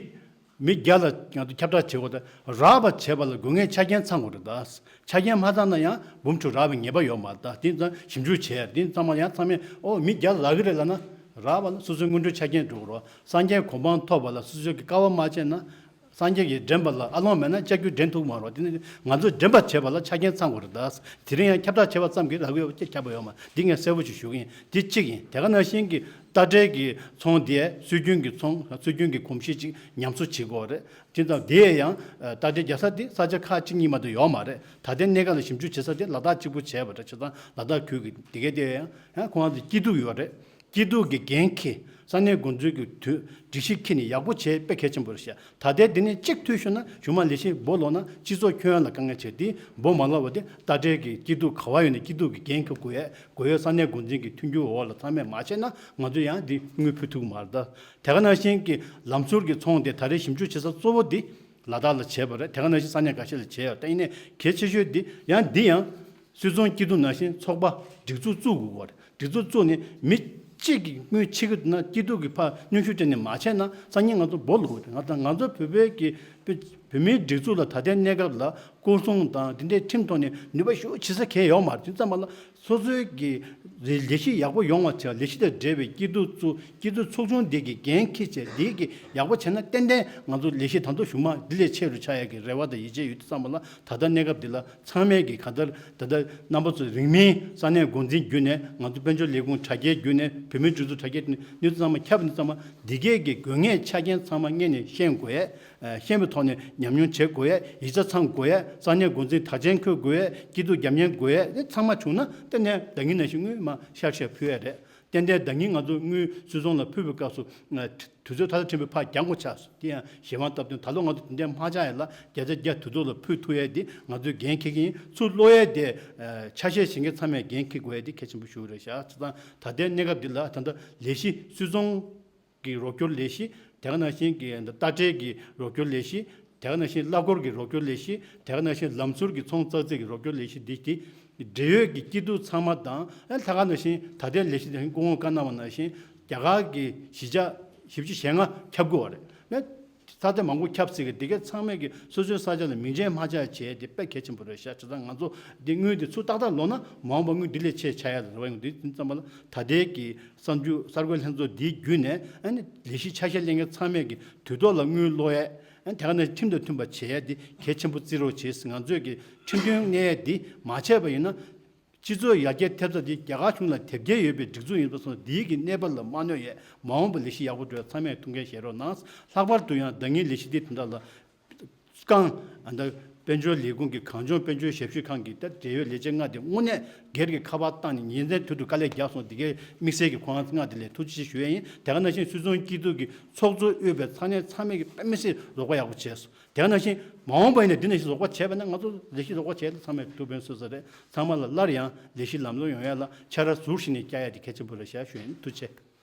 མི་བརྒྱ་ལ་ང་ཚོ་ཁྱབ་བསྒྲགས་བྱེད་དགོས་ད། རག་པ་བྱེད་པ་ལ་དགོས་ངེས་ཆ་རྐྱེན་ཚང་དགོས་རེད་ད། ཆ་རྐྱེན་མ་ཚང་ན་ཡང་འབུམ་དྲུག་རག་པའི་ངེས་པ་ཡོད་མ་རེད་ད། དེ་ཙང་ཞིབ་འཇུག་བྱས། དེ་ཚང་མ་ཡང་ཚང་མས་ཨོ་མི་བརྒྱ་ལ་རག་གི་རེད་ལབ་ན། རག་པ་ལ་སོ་སོའི་སྔོན་འགྲོའི་ཆ་རྐྱེན་འགྲོ་དགོས་རེད། སངས་རྒྱས་གོ་འཕང་ཐོབ་པ་ལ་སོ་སོའི་གི་དཀའ་བ་མ་སྤྱད་ན། སངས་རྒྱས་ཀྱིས་འདྲེན་པ་ལ་ཨ་ལོང་མེད་ན་ལྕགས་ཀྱུས་འདྲེན་ཐུབ་མ་རེད། དེ་ནི་ང་ཚོས་འདྲེན་པ་བྱེད་པ་ལ་ཆ་རྐྱེན་ཚང་དགོས་རེད་ད། དེ་རིང་ཡང་ཁྱབ་བསྒྲགས་བྱས་པ་ཙམ་གྱིས་རག་གི་ཡོད་པ་ཅིག་ཁྱབ་པ་ཡོད་མ་རེད། འདི་ངས་གསལ་པོ་ཅིག་ཞུ་གི་ཡིན། འདི་གཅིག་ཡིན། དེ་ག་ནང་བཞིན་གྱི་རྟ་དྲེལ་གྱི་ཚོང་དེ་སྲོལ་རྒྱུན་གྱི་ཚོང་སྲོལ་རྒྱུན་གྱི་གོམས་གཤིས་ཅིག་ཉམས་གསོ་བྱེད་དགོས་རེད། དེ་ཙམ་དེ་ཡང་རྟ་དྲེལ་རྒྱག་ས་དེ་ས་ཆ་ཁག་གཅིག་གཉིས་མ་གཏོགས་ཡོད་མ་རེད། ད་ལྟའི་གནས་སྐབས་ལ་ཞིབ་འཇུག་བྱེད་ས་དེ་ལ་དྭགས་གཅིག་པུ་བྱས་པ་རེད། བྱས་ཙང་ལ་དྭགས་ཁུལ་གྱི་དེ་གའི་དེ་ཡང་ཡང་ཁོང་རང་ཚོ་སྐྱིད་སྡུག་ཡོད་རེད། སྐྱིད་སྡུག་གི་འགན་འཁྱེར། ས་གནས་འགོ་འཛིན་གྱི་དུས་སྒྲིག་གཞི་འཁྱེར་ནས་ཡག་པོ་བྱས་དཔེ་གལ་ཆེན་པོ་རེད་ཤག་ད་ལྟའི་འདི་ནས་གཅིག་འཐུས་ཤོར་ན་གཞུག་མ་ལས་གཞི་འབོ་ལོག་ན་སྤྱི་ཚོགས་ཁྱོན་ཡོངས་ལ་དཀའ་ངལ་ཆེ། དེ་འབོ་མ་ལོག་པ་དེ་རྟ་དྲེལ་གྱི་སྐྱིད་སྡུག་ག་བ་ཡོད་ནས་སྐྱིད་སྡུག་གི་འགན་འཁྱེར་དགོས་ཡས་དགོས་ཡོད། ས་གནས་འགོ་འཛིན་གྱི་མཐུན་འགྱུར་འོག་ལ་ཚང་མས་མ་བྱས་ན་ང་ཚོ་ཡང་འདི་དངུལ་ཕུལ་ཐུབ་ཀྱི་མ་རེད་ད། དེ་ག་ནང་བཞིན་གྱི་ལམ་ཟུར་གྱི་ཚོང་དེ་ད་རེས་ཞིབ་འཇུག་བྱེད་ས་གཙོ་བོ་འདི་ལ་དྭགས་ལ་བྱས་པ་རེད། དེ་ག་ནང་བཞིན་ས་གནས་འགའ་ཤས་ལ་བྱས་ཡོད། ད་ཡིན་ནའི་གལ་ཆེ་ཤོས་འདི་ཡང་འདི་ཡང་། སུད་ཚོང་སྐྱིད་སྡུག་ནང་བཞིན་ཚོགས་པ་སྒྲིག་འཛུགས་བཙུགས་དགོས་པ་རེད། སྒྲིག་འཛུགས་བཙུགས་ནས་མི་གཅིག་གིས་དངུལ་ཕྱེ་གི་འདུག་ན་སྐྱིད་སྡུག་གི་ཕར་གནོན་ཤུགས་སྤྲད་ནས་མ་བྱས་ན་སང་ཉིན་ང་ཚོ་འབོ་ལོག་གི་རེད། ང་ཚོ་ང་ཚོ་བོད་པའི་གི་བོད་མིའི་སྒྲིག་འཛུགས་ལ་ད་ལྟའི་གནས་སྐབས་ལ་སྐོར་སྲུང་དང་དེ་འདྲའི་ཁྲིམས་ཐོག་ནས་ནུས་པ་ཞེ་པོ་བྱེད་ས་གང་ཡང་ཡོད་མ་རེད། དེ་ཙམ་པ་ལ་སོ་སོའི་གི་ལས་ལས་གཞི་ཡག་པོ་ཡོང་བ་བྱས། ལས་གཞི་དང་འབྲེལ་བའི་སྐྱིད་སྡུག་ཚོ་སྐྱིད་སྡུག་ཚོགས་ཆུང་འདི་གི་འགན་འཁྱེར་བྱས། འདི་གི་ཡག་པོ་བྱས་ན་ཏན་ཏན་ང་ཚོ་ལས་གཞི་ད་དུང་གཞུག་མ་འདི་ལས་ཆེ་རུ་ཆགས་ཡག་གི་རེ་བ་དང་ཡིད་ཆེས་ཡོད། དེ་ཙམ་པ་ལ་ད་ལྟ་གནས་སྐབས་འདི་ལ་ཚང་མས་ཀྱི་གང་ལྟར་ད་ལྟ་རྣམ་པ་ཚོ་རིང་མིན་ས་གནས་འགོ་འཛིན་བརྒྱུད་ནས་ང་ཚོ་དཔལ་འབྱོར་ལས་ཁུངས་དྲ་རྒྱའི་བརྒྱུད་ནས་བོད་མིའི་སྒྲིག་འཛུགས་དྲ་རྒྱའི་བརྒྱུད་ནས་གནས་ཚུལ་ཚང་མ་ཁྱབ་ནས་ཚང་མ་འདི་གས་ཀྱི་དགོས་ངེས་ཆ་རྐྱེན་ཚང་མ་སྔོན་ནས་ཤེས་དགོས་ཡས། ཤེས་པའི་ཐོག་ནས་ཉམས་མྱོང་བྱེད་དགོས་ཡས། ཡིག་ཆ་ཚང་དགོས་ཡས། ས་གནས་འགོ་འཛིན་དར་ཆེན་འཁོད་དགོས་ཡས། སྐྱིད་སྡུག་རྒྱབ་གཉེར་དགོས་ཡས། དེ་ཚང་མ་བྱུང་ན་ཏན་ཏན་ཟླ་ཉིན་ནང་བཞིན་དངུལ་མ་ཤར་ཤར་ཕུལ་ཡས་རེད། ཏན་ཏན་ཟླ་ཉིན་ང་ཚོ་དངུལ་སུད་ཚོང་ལ་ཕུལ་བའི་སྐབས་སུ་དུས་ཚོད་ཐ་དད་ཕྲན་བུ་ཕར་རྒྱག་དགོས་ཆགས་སོང་། དེ་ཡང་གཞན་དབང་སྟབས་བསྟུན། ད་ལོ་ང་ཚོ་དེ་འདྲ་མ་ཆགས་ཡ་ལ་བརྒྱ་ཆ་བརྒྱ་དུས་ཐོག་ལ་ཕུལ་ཐུབ་ཡས་དེ་ང་ཚོས་འགན་འཁྱེར་གྱི་ཡིན། ཚུར་སློག་ཡས་དེ་ཆ་ཤས་གཞན་གྱི་ཚང་མས་འགན་འཁྱེར་དགོས་ཡས་དེ་གལ་ཆེན་པོ་ཞིག་རེད་ཤག་བྱས་ཙང་ད་ལྟའི་གནས་སྐབས་འདི་ལ་ད་ལྟ་ལས་གཞི་སུད་ཚོང་གི་རོགས་སྐྱོར་ལས་གཞི། དེ་ག་ནང་བཞིན་གྱི་རྟ་དྲེལ་གྱི་རོགས་སྐྱོར་ལས་གཞི། དེ་ག་ནང་བཞིན་གླ་འཁོར་གྱི་རོགས་སྐྱོར་ལས་གཞི། དེ་ག་ནང་བཞིན་ལམ་ཟུར་གྱི་ཚོང་ཙག་ཙིག་གི་རོགས་སྐྱོར་ལས་གཞི་འདི་དེ། འབྲེལ་ཡོད་ཀྱི་སྐྱིད་སྡུག་ཚང་མ་དང་། ཨ་ལྷག་དཀར་ནང་བཞིན་ད་ལྟའི་ལས་གཞི་དེ་སྐུ་ངོ་བཀའ་གནང་བ་ནང་བཞིན། རྒྱ་གར་གྱི་གཞིས་ཆགས་བཞི་བཅུ་ཞེ་ལྔ་ཁྱབ་དགོས་པ་རེད། ས་ཆ་མང་པོ་ཁྱབ་སྲིད་ཀྱི། འདི་གའི་ཚང་མས་ཀྱི་སོ་སོའི་ས་ཆ་ལ་མིང་ཅན་མ་ཆགས་བྱས་དེ་དཔེ་གལ་ཆེན་པོ་རེད་ཤག་བྱས་ཙང་ང་ཚོ་འདི་དངུལ་འདི་ཚུར་ཏག་ཏག་ལོག་ན་མ་འོངས་པ་དངུལ་འདི་ལས་ཆེ་ཆགས་ཡ་ལ་རེ་བ་ཡོང་། འདི་ཙམ་པ་ལ་ད་ལྟའི་གི་གསར་འགྱུར་གསར་འགོད་ལྷན་ཚོགས་འདིའི་བརྒྱུད་ནས། ཨ་ནི་ལས་གཞི་ཆ་ཤས་ལེན་མཁན་ཚང་མས་ཀྱི་དུས་ཐོག་ལ་དངུལ་སློག་ཡས། ཨ་ནི་དེ་ག་ནང་ཁྲིམས་དང་མཐུན་པ་བྱེད་ཡས་འདི་གལ་ཆེན་པོ་བརྩི་རོགས་བྱེད། ང་ཚོས་ཀྱི་ཁྲིམས་མཐུན་གནས་ཡས་འདི་མ་བྱས་པ་ཡིན་ན། སྤྱི་ཚོགས་ཡར་རྒྱས་ཐེབས་རྩ་འདི་རྒྱ་གར་གཞུང་ལ་དེབ་སྐྱེལ་ཡོད་པའི་སྒྲིག་འཛུགས་ཡིན་པ་སོང་ཙང་། འདིའི་གི་གནས་བབ་ལ་མ་གནོད་ཡས། མ་འོངས་པ་ལས་གཞི་ཡག་པོ་འགྲོ་ཡས་ཚང་མས་ཐུགས་འགན་བཞེས་རོགས་གནང་། ལྷག་པར་དུ་ཡང་ཟླ་ཉིན་ལས་གཞི་འདི་དོན་དག་ལ་རྐང་ཨ་ད་དཔལ་འབྱོར་ལས་ཁུངས་ཀྱི་གངས་ལྗོངས་དཔལ་འབྱོར་ཞབས་ཞུ་ཁང་གི་ད་འབྲེལ་ཡོད་ལས་བྱེད་ལྔ་དེ་དངོས་གནས་སྒེར་གྱི་ཁ་པར་བཏང་ནས་ཉིན་མཚན་དུས་དུ་དཀའ་ལས་བརྒྱབ་སོང་། འདི་གའི་དམིགས་བསལ་གྱི་ཁོང་ལྔ་དེ་ལ་ཐུགས་རྗེ་ཆེ་ཞུ་ཡས་ཡིན། དེ་ག་ནང་བཞིན་སུད་ཚོང་སྐྱིད་སྡུག་གི་ཚོགས་གཙོ་དབུས་པའི་ཚང་མས་ཚང་མས་ཀྱི་དཔེ་མི་སྲིད་རོགས་པ་ཡག་པོ་བྱས་སོང་། དེ་ག་ནང་བཞིན་མ་འོངས་པ་ཡིན་ན་འདི་ནང་བཞིན་རོགས་པ་བྱས་པ་ན། ང་ཚོ་ལས་གཞི་རོགས་པ་བྱས་ན་ཚང་མས་ཐུགས་ཕན་གསོས་ས་རེད། ཚང་མ་ལ་སླར་ཡང་ལས་གཞི་ལམ་ལྷོང་ཡོང་ཡ་ལ་ཕྱག་ར་ཟུར་བཞིན་ནས་བཀྱག་ཡ་དེ་གལ་ཆེན་པོ་རེད་ཤག་ཞུ་ཡིན། ཐུགས་རྗེ་ཆེ།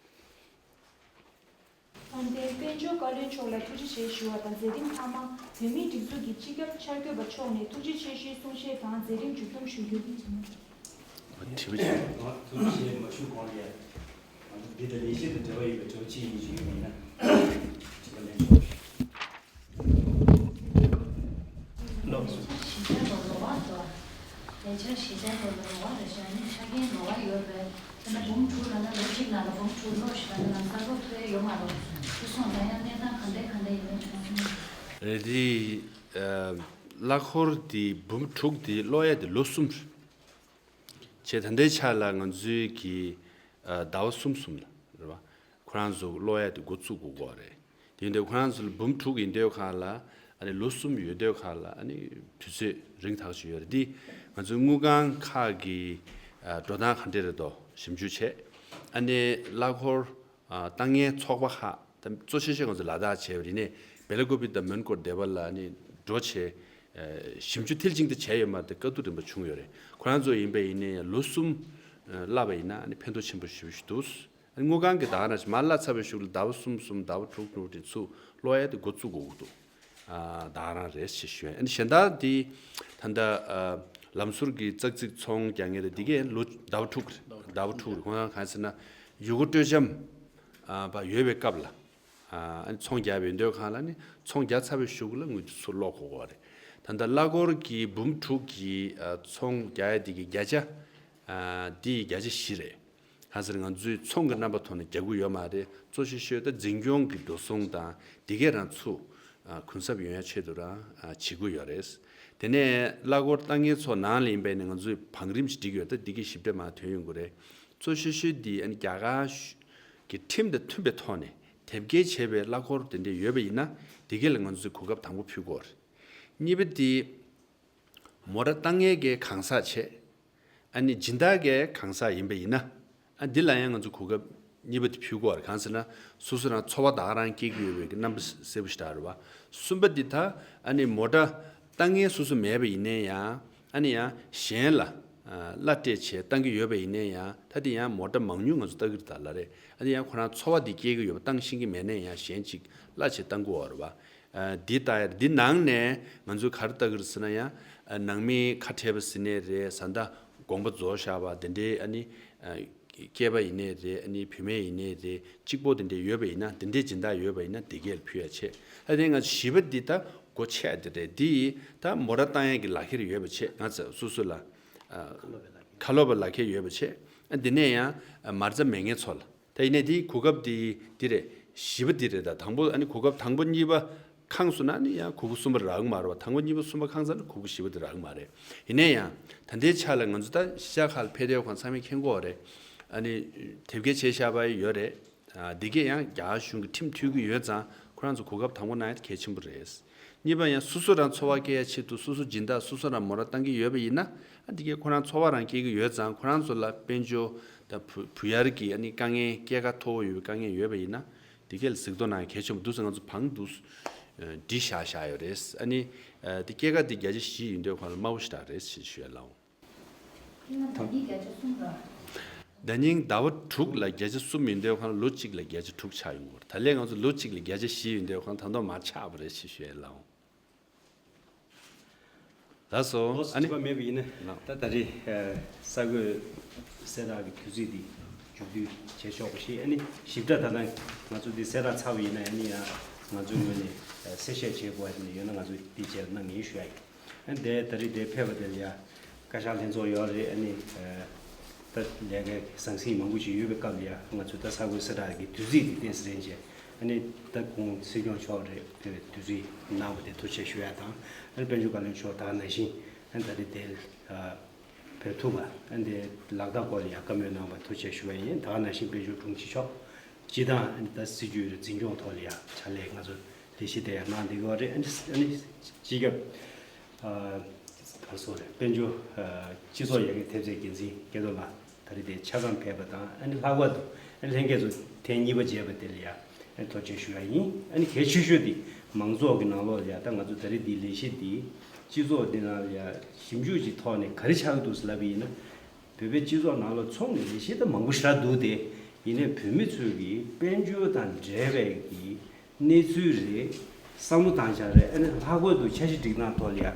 དཔལ་འབྱོར་བཀའ་བློན་མཆོག་ལ་ཐུགས་རྗེ་ཆེ་ཞུ་བ་དང་། མཛད་རིམ་མཐའ་མ་བོད་མིའི་སྒྲིག་འཛུགས་ཀྱི་སྤྱི་ཁྱབ་འཆར་འགོད་པ་མཆོག་ནས་ཐུགས་རྗེ་ཆེ་ཞུའི་གསུང་བཤད་དང་མཛད་རིམ་མཇུག་སྡོམ་ཞུ་རྒྱུ། དྲི་བ་ཅིག་ཐུགས་རྗེ་ཆེ་མ་ཞུ་གོང་ལ། ང་ཚོ་འདི་ལྟར་ལས་གཞི་དང་འབྲེལ་བ་ཡོད་པའི་དྲི་བ་ཅིག་ཡིན་ཞུ་རྒྱུ་ཡིན་ན། དྲི་བ་ལན་ཆོག་ལོ། ལས་འཆར་གཞི་རྩའི་ཐོག་ལ་རོགས་པ་དང་། ལས་འཆར་གཞི་རྩའི་ཐོག་ལ་རོགས་པ་རེ་བཞག་ནས་ཆ་རྐྱེན་རོགས་པ་ཡོད་པའི་ཚེ་ན་འབུམ་དྲུག་ལ་ན་ལོ་གཅིག་ནང་ལ་འབུམ་དྲུག་ལོ་ཞིག་ལ་ན་ལམ་སང་ལོ་ཐོན་ཡོད་མ་རེད། དེ་སོང་ཙང་ཡང་གནས་སྟངས་ག་འདྲ་ག་འདྲ་ཡིན་མིན་དྲན་སོང་། རེད་དེ། གླ་འཁོར་དེ་འབུམ་དྲུག་དེ་སློག་ཡས་དེ་ལོ་གསུམ་རེད། བྱས་ད་ལྟའི་ཆ་ལ་ང་ཚོའི་གི་ཟླ་བ་གསུམ་གསུམ་ལ་རེད་བ། ཁོ་རང་ཚོ་སློག་ཡས་དེ་འགོ་བཙུགས་དགོས་ཀྱི་རེད། དེ་ཡིན་དུས་ཁོ་རང་ཚོ་ལ་འབུམ་དྲུག་ཡིན་དུས་གང་ལ་ཨ་ནི་ལོ་གསུམ་ཡོད་དུས་གང་ལ་ཨ་ནི་དུས་ཚོད་རིང་ཐག་ཆོད་ཡོད་རེད། འདི་ང་ཚོའི་དངུལ་ཁང་ཁག་གི་འགྲོ་སྟངས་ག་འདྲ་རེད་དོ་ཞིབ་འཇུག་བྱས། ཨ་ནི་གླ་འཁོར་བཏང་མཁན་ཚོགས་པ་ཁག་ད་གཙོ་ཆེ་ཤོས་ང་ཚོ་ལ་དྭགས་བྱས་པ་རེད་ནས་བེ་ལ་ཀུ་པི་དང་མོན་གྷོ་སྡེ་བ་ལ་ནི་འགྲོ་བྱས། ཞིབ་འཇུག་མཐིལ་ཕྱིན་དེ་བྱས་ཡོད་མ་རེད། དཀའ་སྡུག་རིམ་པ་བྱུང་ཡོད་རེད། ཁོ་རང་ཚོ་ཡིན་པ་ཡིན་ནའི་ལོ་གསུམ་བསླབས་པ་ཡིན་ན་ཕན་ཐོགས་ཆེན་པོ་ཞེ་པོ་ཞིག་འདུག་དངུལ་ཁང་གི་ད་ག་རང་ཞིག་མར་བསླབས་ཚར་བའི་གཞུག་ལ་ཟླ་བ་གསུམ་གསུམ་ཟླ་བ་དྲུག་དྲུག་དེ་ཚུར་སློག་ཡས་དེ་འགོ་བཙུགས་དགོས་ཀྱི་འདུག་ད་ག་རང་རེད་ཞེས་ཞུ་ཡ། གཞན་དག་དེ་ད་ལྟ་ལམ་ཟུར་གྱི་ཙག་ཙིག་ཚོང་རྒྱག་མཁན་རེད། འདི་གས་ལོ་ཟླ་བ་དྲུག་རེད། ཟླ་བ་དྲུག་རེད། ཁོང་རང་གང་ཟེར་ན་ཡུལ་སྐོར་སྤྲོ་འཆམ་པ་ཡོད་པའི་སྐབས་ལ། ཨ་ནི་ཚོང་རྒྱག་པའི་འདོད་ཁང་ལ་ནི་ཚོང་རྒྱག་ཚར་བའི་གཞུག་ལ་དངུལ་དེ་ཚུར་སློག་དགོས་པ་རེད། ད་ལྟ་གླ་འཁོར་གྱི་འབུམ་དྲུག་གི་ཚོང་རྒྱག་ཡ་དེ་གི་བརྒྱ་ཆ་དེ་བརྒྱ་ཆ་བཞི་རེད། གང་ཟེར་ང་ཚོས་ཚོང་གི་རྣམ་པ་ཐོག་ནས་རྒྱག་གི་ཡོད་མ་རེད། གཙོ་ཆེ་ཤོས་ད་འཛིན་སྐྱོང་གི་འགྲོ་སོང་དང་དེ་གས་རང་ཚུར་གུན་གསབ་ཡོང་ཡ་ཆེད་དུ་རང་བྱེད་ཀྱི་ཡོད་རེད། དེ་ནས་གླ་འཁོར་བཏང་མཁན་ཚོ་ནང་ལ་ཡིན་པས་ནི་ང་ཚོས་བང་རིམ་ཞིག་སྒྲིག་ཡོད། ད་འདི་གི་ཞིབ་ཕྲ་མར་ཐོན་ཡོང་གི་རེད། གཙོ་ཆེ་ཤོས་འདི་ཨ་ནི་རྒྱ་གར་གྱི་ཁྲིམས་དང་མཐུན་པའི་ཐོག་ནས་དེབ་སྐྱེལ་བྱས་པའི་གླ་འཁོར་དེ་འདྲ་ཡོད་པ་ཡིན་ན་དེ་གས་ལ་ང་ཚོས་གོ་སྐབས་དང་པོ་ཕུལ་དགོས་རེད། གཉིས་པ་དེ་མོ་ཊ་བཏང་མཁན་གྱི་གང་ཟག་བྱས། ཨ་ནི་སྦྱིན་བདག་གི་གང་ཟག་ཡིན་པ་ཡིན་ན། ཨ་འདི་ལ་ཡང་ང་ཚོ་གོ་སྐབས་གཉིས་པ་དེ་ཕུལ་དགོས་རེད། གང་ཟེར་ན་སོ་སོ་རང་འཚོ་བ་ད་ག་རང་སྐྱེལ་གྱི་ཡོད་པའི་རྣམ་པ་གསལ་པོ་ཞིག་རག་རེད་བ། གསུམ་པ་འདི་ད་ཨ་ནི་མོ་ཊ་བཏང་མཁན་སོ་སོ་མེད་པ་ཡིན་ནའི་ཡང་ཨ་ནི་ཡང་གཞན་ལ་གླ་སྤྲད་བྱས་བཏང་གི་ཡོད་པ་ཡིན་ནའི་ཡང་ད་དེ་ཡང་མོ་ཊ་མང་ཉུང་ང་ཚོ་ལྟ་གི་རེད་ད་ལབ་རེད། ཨ་ནི་ཡང་ཁོ་རང་འཚོ་བ་འདི་སྐྱེལ་གྱི་ཡོད་པ་བཏང་ཤེས་ཀྱི་མེད་ནའི་ཡང་གཞན་ཅིག་གླ་བྱས་བཏང་དགོས་རེད་བ། འདི་ལྟ་ཡ་འདི་ནང་ནས་ང་ཚོས་ག་རེ་ལྟ་གི་རེད་ཟེར་ན་ཡང་ནང་མི་ཁ་བྲལ་བ་ཟེར་ནའི་རེད། བཟའ་ཟླ་དགོངས་པ་རྫོགས་བཞག་པ་དེ་འདྲའི་ཨ་ནི་སྐྱེས་པ་ཡིན་ནའི་རེད། ཨ་ནི་བུད་མེད་ཡིན་ནའི་རེད། གཅིག་པོ་དེ་འདྲའི་ཡོད་པ་ཡིན་ན་དེ་འདྲའི་སྦྱིན་བདག་ཡོད་པ་ཡིན་ན་དེ་གས་ལ་ཕུལ་ཡ་བྱེད། ཨ་ནི་ང་ཚོ་བཞི་པ་འདི་ད་སྒོ་ཕྱེ་ཡ་དེ་རེད། འདི་ད་མོ་ཊ་བཏང་ཡ་གི་ལག་ཁྱེར་ཡོད་པ་བྱེད། ང་ཚོ་སོ་སོ་ལ་ཁ་ལོ་པའི་ལག་ཁྱེར་ཡོད་པ་བྱེད། ཨ་འདི་ནས་ཡང་མ་རྩ་མེད་མཁན་ཚོ་ལ། ད་ཡིན་ནའི་དེའི་གོ་སྐབས་དེ་འདི་རེད། བཞི་པ་འདི་རེད། ད་དང་པོ་ཨ་ནི་གོ་སྐབས་དང་པོ་གཉིས་པ་ཁེངས་སོང་ན་ནི་ཡང་གོ་སྐབས་གསུམ་པ་རག་གི་མ་རེད་བ། དང་པོ་གཉིས་པ་གསུམ་པ་ཁེངས་ཚར་ན་གོ་སྐབས་བཞི་པ་དེ་རག་གི་མ་རེད། ཡིན་ནའི་ཡང་ད་ལྟའི་ཆ་ལ་ང་ཚོ་ད་གཞིས་ཆགས་ཁག་ལ་ཕེབས་བསྡད་ཡོད་ཁོང་ཚང་མས་མཁྱེན་གྱི་ཡོད་རེད། ཨ་ནི་དེབ་སྐྱེལ་བྱས་བཞག་པ་ཡོད་རེད། ཨ་འདི་གས་ཡང་རྒྱ་གར་གཞུང་གི་ཁྲིམས་མཐུན་གྱི་ཡོད་ཙང་ཁོ་རང་ཚོ་གོ་སྐབས་དང་པོ་གནང་ཡ་དེ་གལ་ཆེན་པོ་རེད། གཉིས་པ་ཡང་སོ་སོ་རང་འཚོ་བ་སྐྱེལ་ཡ་ཆེད་དུ་སོ་སོ་སྦྱིན་བདག་སོ་སོ་རང་མོ་ཊ་བཏང་གི་ཡོད་པ་ཡིན་ན། ཨ་འདི་གས་ཁོ་རང་འཚོ་བ་རང་སྐྱེལ་གི་ཡོད་ཙང་ཁོ་རང་ཚོ་ལ་དཔལ་འབྱོར་དང་བུ་བུ་གཡར་གྱི་ཨ་ནི་དཀའ་ངལ་སྐྱེལ་ཁ་མཐོ་བོ་ཡོད་པའི་དཀའ་ངལ་ཡོད་པ་ཡིན་ན་འདི་གས་ལ་གཟིགས་རྟོག་གནང་གལ་ཆེན་པོ་འདུག་ཟེར་ང་ཚོ་བང་དུ་འབྲི་བཞག་བཞག་ཡོད་རེད། ཨ་ནི་དེ་སྐྱེལ་ཁ་དེ་བརྒྱ་ཆ་བཞི་ཡིན་དུས་ཁོ་ལ་དམའ་བོ་ཞིག་རག་རེད་ཞེས་ཞུ་ཡ་ལགས། ད་ཉིན་ཟླ་བ་དྲུག་ལ་བརྒྱ་ཆ་གསུམ་ཡིན་དུས་ཁོ་ལོ་གཅིག་ལ་བརྒྱ་ཆ་དྲུག་ཆགས་ཡོང་གི་རེད། ད་ལན་ང་ཚོ་ལོ་གཅིག་ལ་བརྒྱ་ཆ་བཞི་ཡིན་དུས་ཁོ་ད་དུང་མར་ཆག་པ་རེད་ཞེས་ཞུ་ཡ་ལགས། ལགས་སོ། ལོ་ཨ་ནི་སྤྱི་པ་མེད་པ་ཡིན་ན། ལགས། ད་ད་རེས་ཨ་ས་གོས་གསལ་བསྒྲགས་ཀྱི་དུས་ཚིགས་འདི་མཇུག་བསྡུ་བྱེད་ཆོག་པ་ཞིག་ཨ་ནི་ཞིབ་ཕྲ་ད་ལྟ་ང་ཚོ་འདི་གསལ་བསྒྲགས་ཚར་བ་ཡིན་ན་ཨ་ནི་ཡང་ང་ཚོའི་ངོས་ནས་ཨ་གསལ་བཤད་བྱེད་དགོས་པ་ཡིན་ན་ཡོད་ན་ང་ཚོ་འདི་བྱས་གནང་ངེས་ཞུ་ཡ་ཡིན། ཨ་ནི་དེ་ད་རེས་དེ་ཕེབས་པ་དེ་ལ་ཡ་བཀའ་ཤག་ལྷན་ཚོགས་ཡོད་རེད། ཨ་ནི་ཨ་ད་ལས་ཀའི་ཟང་ཟིང་མང་པོ་ཞིག་ཡོད་པའི་སྐབས་ལ་ཡ་ང་ཚོས་ད་ས་གོས་གསལ་བསྒྲགས་ཀྱི་དུས་ཚིགས་འདི་ཏོག་ཙམ་རིང་བྱས། ཨ་ནི་ད་ཁོང་སྲིད་སྐྱོང་མཆོག་རེད། དེ་བས་དུས་ཚོད་གནང་བ་དེ་ཐུགས་རྗེ་ཆེ་ཞུ་ཡ་དང་། ཨ་ནི་དཔལ་འབྱོར་བཀའ་བློན་མཆོག་ད་ག་ནང་བཞིན་ཨ་ནི་ད་རེས་དེ་ཨ་ཕེབས་ཐུབ་པ་ཨ་ནི་དེ་ལག་བསྟར་སྐོར་ལ་ཡ་བཀའ་མོལ་གནང་བ་ཐུགས་རྗེ་ཆེ་ཞུ་བ་ཡིན། ད་ག་ནང་བཞིན་དཔལ་འབྱོར་དྲུང་ཆེ་མཆོག་སྤྱི་བཏང་ཨ་ནི་ད་སྲིད་ཇུས་འཛིན་སྐྱོང་ཐོག་ལ་ཡ་ཕྱག་ལས་ང་ཚོ་ལས་གཞི་དེ་ཡ་གནང་བསྡད་ཀྱི་ཡོད་རེད། ཨ་ནི་ཨ་ནི་སྤྱི་ཁྱབ་ཨ་ག་རེ་ཟེར་དགོས་རེད། དཔལ་འབྱོར་ཨ་སྤྱི་ཚོགས་ཡར་རྒྱས་ཐེབས་རྩའི་འགན་འཛིན་སྐལ་རྡོར་ལགས། ད་རེས་དེ་ཆ་ཚང་ཕེབས་པ་དང་ཨ་ནི་ལྷག་པར་དུ་ཨ་ནི་ལྷན་རྒྱས་ཚོ་ཐེངས་གཉིས་པ་མཇལ་བ་དེ་ལ་ཡ་ཨ་ནི་ཐུགས་རྗེ་ཆེ་ཞུ་ཡ་ཡིན། ཨ་ནི་གལ་ཆེ་ཤོས་དེ་མང་ཚོགས་ཀྱི་ནང་ལོགས་ལ་ཡ་ད་ང་ཚོ་ད་རེས་འདི་ལས་གཞི་འདི་སྤྱི་ཚོགས་འདི་ནང་ལ་ཡ་ཞིབ་འཇུག་ཅིག་ཐོག་ནས་ག་རེ་ཆགས་ཀྱི་འདུག་ཟེར་ལབ་པ་ཡིན་ན། བོད་པའི་སྤྱི་ཚོགས་ནང་ལོགས་ཚོང་ལས་གཞི་ད་མང་པོ་ཞེ་དྲག་འདུག་སྟེ། ཡིན་ནའི་བོད་མི་ཚོས་ཀྱི་དཔལ་འབྱོར་དང་འབྲེལ་བའི་གི་གནས་ཚུལ་རེད། བསམ་བློ་བཏང་བྱ་རེད། ཨ་ནི་ལྷག་པར་དུ་འཆར་གཞི་སྒྲིག་སྟངས་ཐོག་ལ་ཡ་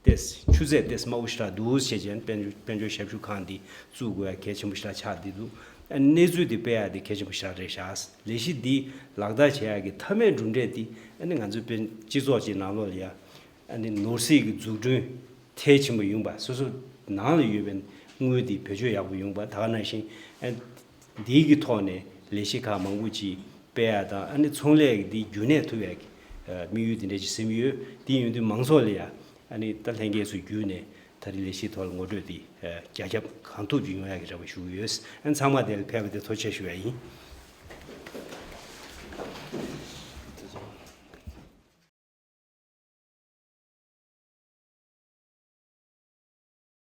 ཏེས་ཆུ་ཚད་ཏེས་དམའ་བོ་ཞེ་དྲག་འདུག་ཟེར་བྱས་དཔལ་འབྱོར་དཔལ་འབྱོར་ཞབས་ཞུ་ཁང་འདི་བཙུགས་དགོས་ཡ་གལ་ཆེན་པོ་ཞེ་དྲག་ཆགས་བསྡད་འདུག་ཨ་ནི་གནས་ཚུལ་འདི་སྤེལ་ཡ་འདི་གལ་ཆེན་པོ་ཞེ་དྲག་རེད་ཤག་ལས་གཞི་འདི་ལག་བསྟར་བྱེད་ཡ་གི་མཐའ་མའི་གྲུབ་འབྲས་འདི་ཨ་ནི་ང་ཚོའི་དཔལ་སྤྱི་ཚོགས་ཀྱི་ནང་ལོགས་ལ་ཡ་ཨ་ནི་ནོར་སྲིད་ཀྱི་འཛུགས་སྐྲུན་མཐིལ་ཕྱིན་པ་ཡོང་བ། སོ་སོ་ནང་ལ་ཡོད་པའི་དངུལ་འདི་བེད་སྤྱོད་ཡག་པོ་ཡོང་བ། ད་ག་ནང་བཞིན་ཨ་འདིའི་གི་ཐོག་ནས་ལས་གཞི་ཁག་མང་པོ་ཅིག་སྤེལ་ཡ་དང་ཨ་ནི་ཚོང་ལས་ཀྱི་འདི་རྒྱུན་གནས་ཐུབ་ཡ་གི་དམིགས་ཡུལ་འདི་འདྲ་ཅིག་སེམས་ཡོད། དེ་ཡིན་དུས་མང་ཚོགས་ལ་ཡ་ཨ་ནི་ད་ལྷན་རྒྱས་ཚོ་བརྒྱུད་ནས་ད་རེས་ལས་གཞི་ཐོག་ལ་ངོ་སྤྲོད་འདི་རྒྱ་ཁྱབ་གང་ཐུབ་ཅིག་ཡོང་ཡ་གི་རེ་བ་ཞུ་གི་ཡོད། ཨ་ནི་ཚང་མ་དེ་ལ་ཕེབས་པ་དེ་ཐུགས་རྗེ་ཆེ་ཞུ་ཡ་ཡིན།